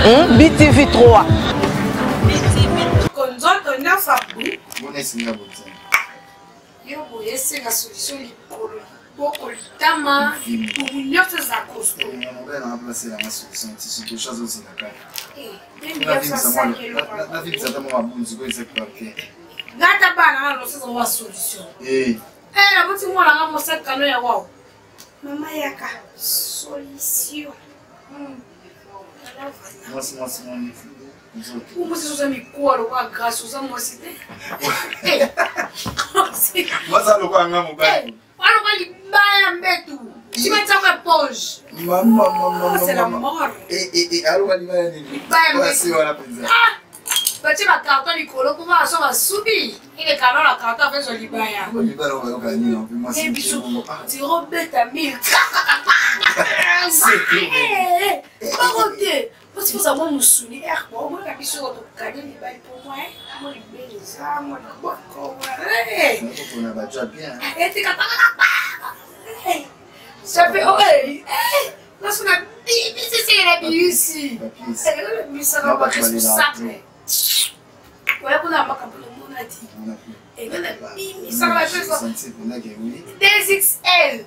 BTV 3. Nzoto nyonso Bona esinga botia. Yo boye esenga solution likolo liboko litama libumu nyonso eza costaud. Mobali nanga place elanga solution ti solution azozela kaka. Navimisa ata mwa mabunzi ko eza papier. Ngata bana nga loso za solution. Eh. Eh, naboti mwana nga mosaka no ya wao. Mama yaka solution. Mwasi mwasi mwasi. Mwasi oza mikuwa lokola grace oza mwasi te. Mwasi alokola nga mobali. Wana lokola libaya mbetu. Tima tiako eponge. Mama mama. C'est la mort. Eh eh eh alokola libaya nini? Libaya mbetu. Mwasi wana penza. Ah! Batie ba carton likolo mpo bana so basubi eleka na na carton afezwa libaya. Libaya oyoka nini? Mwasi. Biso tiro beta mille. Bango te. Posi poza mwa mosuni r bo omonaka biso tokani mibali po mwa mwa libele eza mwa liboko etikatakasape naso na bibisisi na biyusi bisaka baresponsable oya kuna makambo nomona ti enga na bimisaka na biso 2xl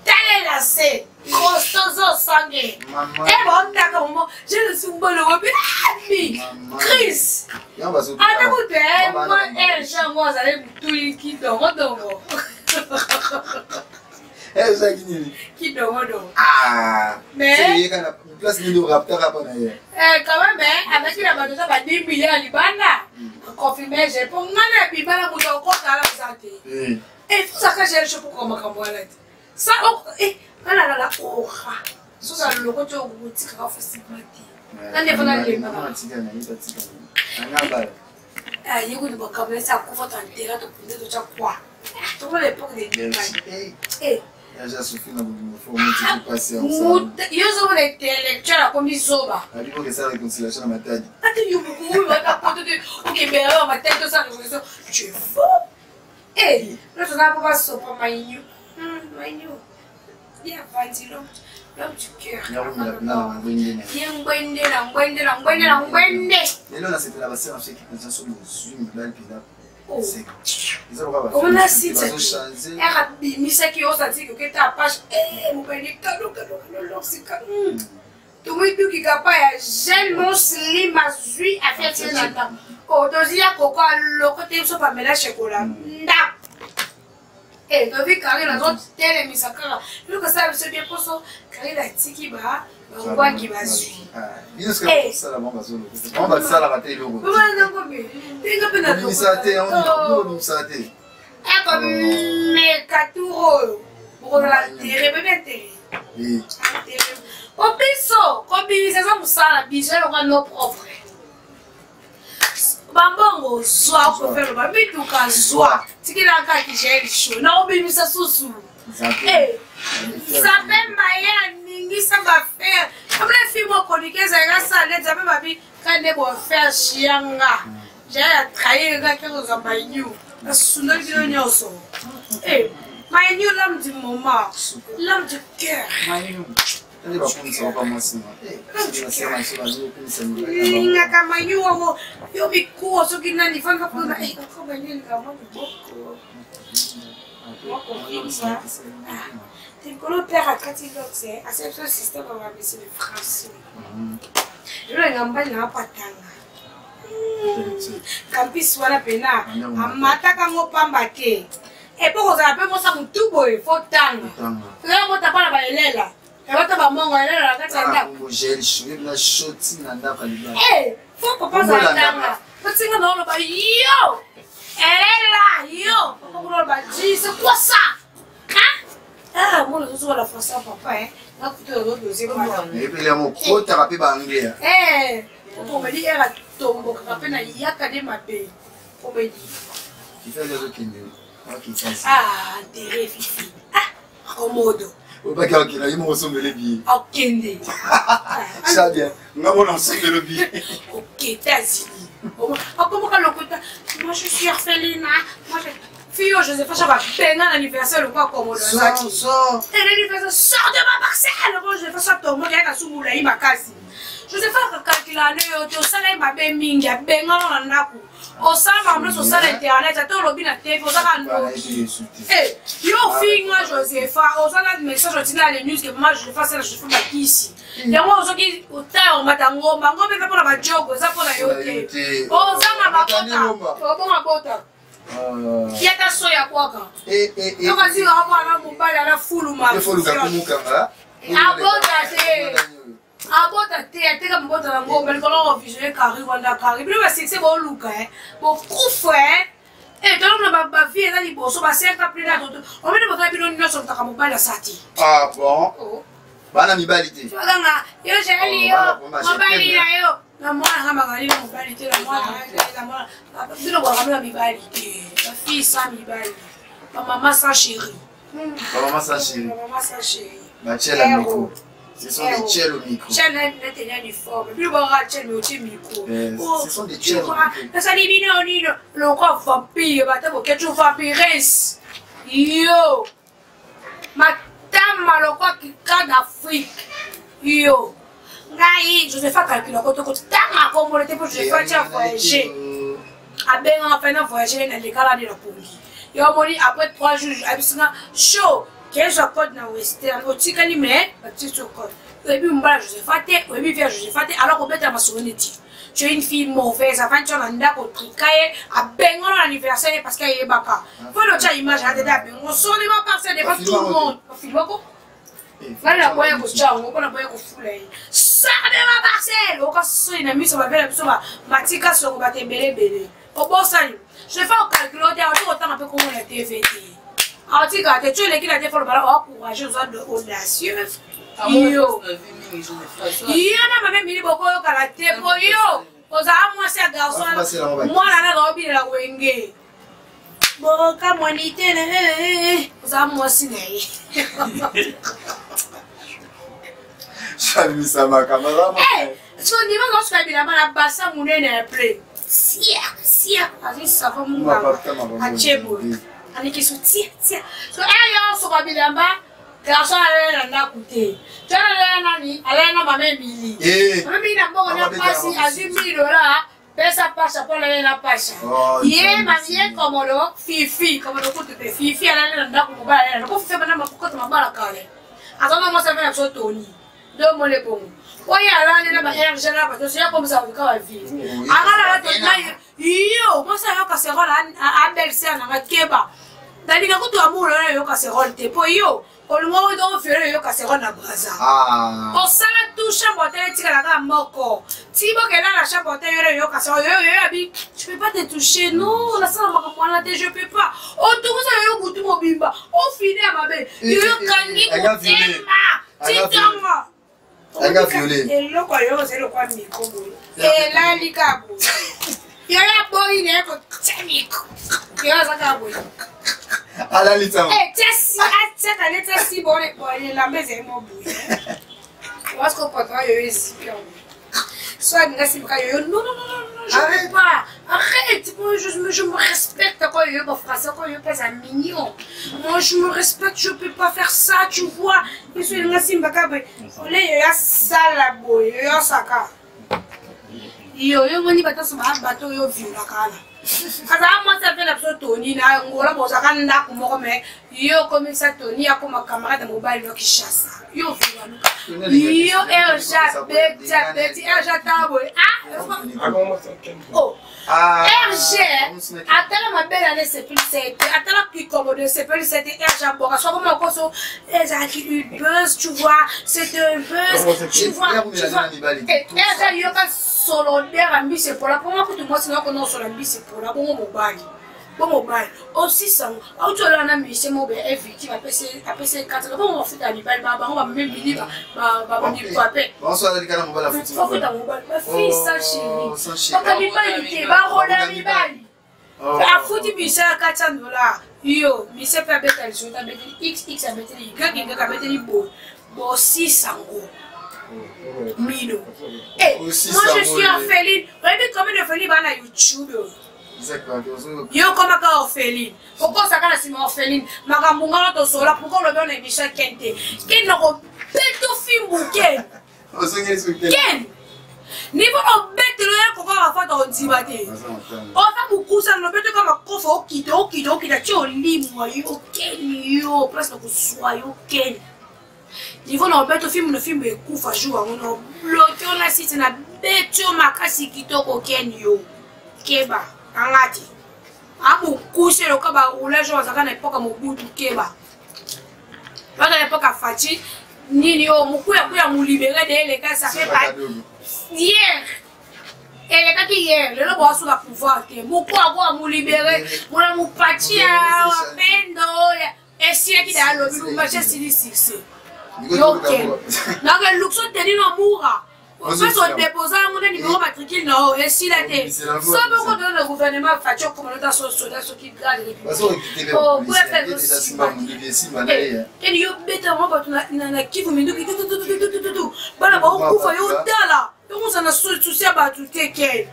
talela se costozo sange e bondaka momo je ne suis mbolo obi ami chris ata kutu mwa erge yango azali motuli kidongodongo ezalaki nini kidongodongo mais place nini oraptaka mpo na ye quand même azalaki na bato eza ba 10 million ya libanda confirme je mpo ngai na bima na moto akotala aza te efusaka gel sho pokoma makambo wana te sa nga nalala ora soki aloko ti okotikaka facilement te nani efana lembaka ye kutu makambo nesi akufa to antera topunde totya kwa tokola epoque de yo ozomona intellectuel akomi zoba ate yo mokuoyo ata poto te okembela yo matadi tosala réconciliation tu es fou. Eh, l'autre na po basopa mainyu. Mainyu. Ye avandi l'homme du cœur. Ye ngwende na ngwende na ngwende na ngwende. Lelo nasepela basere na soki mpenza soki bozwi mibali mpenza. Omona site ere abimisaki yo osatiki oketa page mobali kalo kalo kalo lorsika Tomiduki kapa ya jeune muslim azwi affaire tie na ndako. Oh, tozi ya koko aloko te biso pamela shekola ndako. Eh, tovi Karine azotelemisa kaka. Eloko esala biso bien poso Karine atiki ba bangwangi bazwi. Bino sika kosala bango bazoloka. Bango basalaka te eloko. Mama nango be. Ndenge mpe na Obimisa te, obimisa te. Eko meka tour oyo. Bokozala tere, bebe tere. Po biso kobimisa eza mosala biso eloko no propre bambongo zwa okofelo bamituka zwa tikelaka kijael show na obimisa susu nzambe maye aningisa bafere amona fi mokonike ezalaka sale nzambe babi kande bofere shianga jael atrahir nga ke kozwa mainyu nasundoli bino nyonso mainyu l'homme du moment, l'homme du cœur. Lingaka mainyu wango yo mikuwa soki nani fanga mpona mainyu maboko mokofinga likolo père akati lox asali biso système ya bamesi le français lelo nga mobali nanga patanga campus wana mpena amataka ngo pamba te epo kozala mpe mosa motu boye fo tanga tozala mota mpona baelela ebata bamongo elela na kati ya ndako fo papa azala tanga otinga na oloba yo elela yo papa kuna oloba ji c'est quoi ça? Ah, mwana ozozoka na français papa eh nakuta ozodose mwana Ebele yango okotaka mpe baanglais. Eh, okomeli ere atombokaka mpe na yaka nde mabe komeli. Fifi azokende akitasi. Ah, tere fifi. Ah, komodo. Obaki akenda ye moko osombele biye. Akende. Ça bien. Nga mona osombele biye. Ok, États-Unis. Akomoka lokuta. Moi je suis orpheline. Moi je fille oyo Joseph acha babenga na anniversaire lokola komodo azaki. L'anniversaire sort de ma parcelle. Lokola Joseph acha tomboki ayaka su molai makasi. Joseph akaka. akalkula ne yo te, osala ye mabe mingi, abengana na ndako, osala makambo nyonso, osala internet, ata olobi na TV, ozaka ndoki. Eh, yo ofinga Josepha, oza na message otinda le news ke mama Josepha asala Josepha bakisi yango. Soki otaya omata ngomba, ngomba eza mpona bajogo, eza mpona yo te. Ozanga mabota, obonga bota yata so ya kwaka yoka zika mwana mobali ala fuluma. Abota te, abota te, ateka mabota na ngomba likolo kovisionne kari wanda kari. Bino basuccès boluka bokufa tolomona bavie eza liboso basenka plena toto omene botala bino nyonso motaka mobali asati. Ah bon, bana mibali te. Akanga yo jali yo mobali na yo na mwana nga makali na mobali te na mwana. Bino bwaka bino mibali te, bafille sans mibali, bamama sans chéri. Bamama sans chéri. Bamama sans chéri. Batiela micro. Ce sont des tchèles au micro. Tchèle netenya uniforme. Bino bwaka tchèle mais otie micro. Ce sont des tchèles au micro. Nasali bino nino lokwa vampire bata boketu vampiresse yo matama lokwa kika d'Afrique yo. Ngai Josepha calcula ko tokotanga kombola te mpo Josepha tia voyage, abengaka fai na voyage na lekala nde na pongi. Yo omoni après 3 jours abisinga show kezwa code na western otikali, mais batie so code. Oyebi mobala Josepha te, oyebi vie ya Josepha te, alors kobeta masolo neti tu es une fille mauvaise. Avant tia na ndako otrika ye, abengono na anniversaire parce que ayebaka po lotya image atete abengo solema parce devant tout le monde bafilmako. Ngai naboya kotya yango mpo naboya kofula ye. Sardema parcelle oka soi na miso bavela biso batika soko bato ebele ebele obosani. Je fais ocalcule te, aoti kotanga mpe komona na TV te, aotika te. Ti oleki na te, folobala oacourage, oza audacieux yo. Yo na mame mili bokoyokala te mpo yo ozala mwasi ya garçon, mwana naka obilela wenge bokamwani te, ozala mwasi na ye. Shabimisa makambo. So ndima zosuka bilamba na basa monene ya ple sia sia, azwi savon munganga atie boye, aleki so tia tia so eyo osoka bilamba. Garçon alala na ndako te, twana alala nani, alala na mama Emili. Mama Emili na mbongo na pasi, azwi 1000 dollar pesa pasha mpo alala na pasha ye ye komolo fifi komolo kutu te. Fifi alala na ndako, mobali alala na fifi bana makokota mabala kale, aza na mwasi afe na biso toni nde omoni bongo oyo alali na ba rg na bato so ya komisa koluka bavie alala na yo mwasi ayo casserole abelle sœur nanga keba nalinga kutu amour oyo yo casserole te mpo yo olinga oyo ofiole yo casserole na Braza osala tout chambre hotel etikala kaka moko ti bokenda na chambre hotel yo yo casserole yo yo abi je peux pas te toucher, non, nasala makambo wana te, je peux pas. Otukusa yo butu mobimba ofine ya mabe yo yokangi motema titongo. Anga violé. Eloko yo ozali lokwa micro boye elali kaka boye, yo ya boyi na ye kotia micro, yo aza kaka boye. Alali sango. Tia si atiaka neti asi boye boye, elamba ezali mo boye parce que patron yoyo ezipi yango so alinga simbaka yoyo. Non, non, non, non, je peux pas, arrête. Moi je me respecte quoi, yoyo ba français quoi, yoyo pas un mignon. Moi je me respecte, je peux pas faire ça, tu vois. Biso elinga simbaka boye ole yoyo asala boye yoyo asaka yo moni bato nyonso baa bato oyo violaka wana. Azala mwasi ape na biso Toni na Ngola, bozalaka ndako moko, mais yo okomisa Toni akoma camarade ya mobali no Kishasa. Yo viola yo erg abeti abeti erg atala boye oh rg atala mabele ane esepelisa ye te, atala kikomodo esepelisa ye te. Rg aboka soko moko so ezalaki une buzz, tu vois, c'est un buzz, tu vois, tu vois. Rg yoka solodere ya mbisi epola mponga kutu mwasi na okona osola mbisi epola bongo mobali bo mobali osisango auti olala na musicien moko boye evictime apesi ekataka bongo mafuta ya mibali bango bamemili bapape bafuta mobali bafille sans chéri baka mibali te barola mibali afuti musicien ya 400 dollar. Yo musicien mpe abeta lisolo, abeteli xx, abeteli y y, abeteli boye bosisango mino. Eh, moi je suis orpheline. Oyebi combien d'orpheline baa na YouTube? Yo okomaka orpheline, okosaka na nsima orpheline makambo ngana tosola. Pourquoi olobi ona émission ken te? Ken nako beto fimbu ken ken. Niveau na obetelo ya koko Arafat ondima te. Oza mokusa na lobeto kaka makofa okita okita okita ti olimwa yo keni yo place na kozwa yo keni. Niveau na obeto fimbu na fimbu ekufa jour yango na bloke yo na site na beti yo makasi kitoko keni yo. Keba anga te. Amokuse loka ba roulage oyo azalaka na epoka Mobutu keba. Bana na epoka Fatshi nini oyo mokuyakuya molibere de eleka ça fait pas hier elekaki hier lelo boasuka pouvoir te mokuakuya molibere mona mopaci ya pendo esilaki da alobi lubumbashi esili succès yoke donc luxo teni no mura Opesa odeposa yango na numéro matricule na yo esila te. Soki okotola na gouvernement Fatshi okoma nota so soda soki grade keni yo beta yango bato na Kivu minduki tututututututu bana baokufa yo otala yo kozala na souci ya bato te ken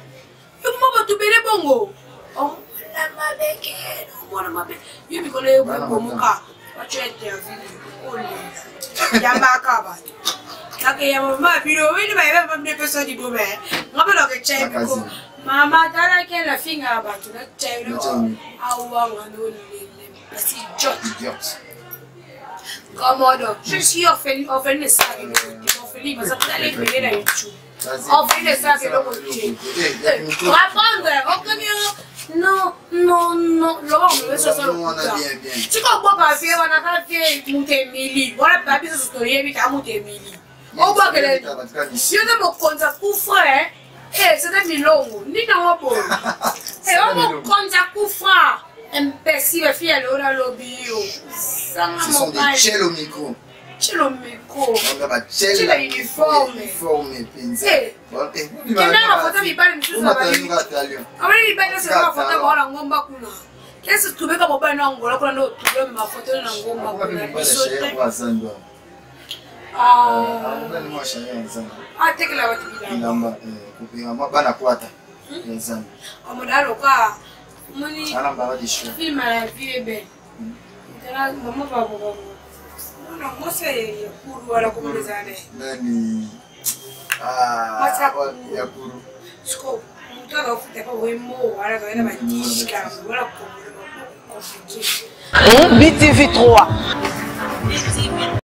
yo mwa bato bele bongo omona mabe ken omona mabe yo mikolo yo bomoka bato ya interview olela yambaka bato nakeya mama bino oyini bayeba mama bino epesa liboma nga mpe naketya biko mama tala ke nafingaka bato natya awanga nolele pasi idiot Komodo, je suis orpheline, orpheline esalaka eloko te, orpheline baza tala ebele na YouTube. Orpheline esalaka eloko te. Répondre, okomi non, non, non, loba omemesi oza lokuta. Tika obwaka vie wana kaka vie moto emili, wana ba biso soso toyebi kaka moto emili. Obwakela yo nde mokonzi akufa eh, eh c'était milongo, nini yango boye? Eh, mokonzi akufa. Imbécile, fille ya lelo nalobi yo. Zanga mobali. Ce sont des au micro. Chelo micro. Chelo uniforme. Uniforme penza. Eh. Kenda na foto mibali misusu na bali. Abali mibali nyonso na foto ba na ngomba kuna. Kesi tubeka mobali na Angola kuna ndo tubeka ma foto na ngomba kuna. Biso te. Ah. Atekela bato bilamba. Bilamba, bana kwata. Ya Zambie. Omodalo kwa omoni Ala film ya vie belle. Tala mama babo babo. Mwana mwasi ya kuru wala komoleza ne. Nani? Ah, ya kuru. Siko moto akofuta pa wembo wala kawena badishka wala komoleza compliqué. BTV 3.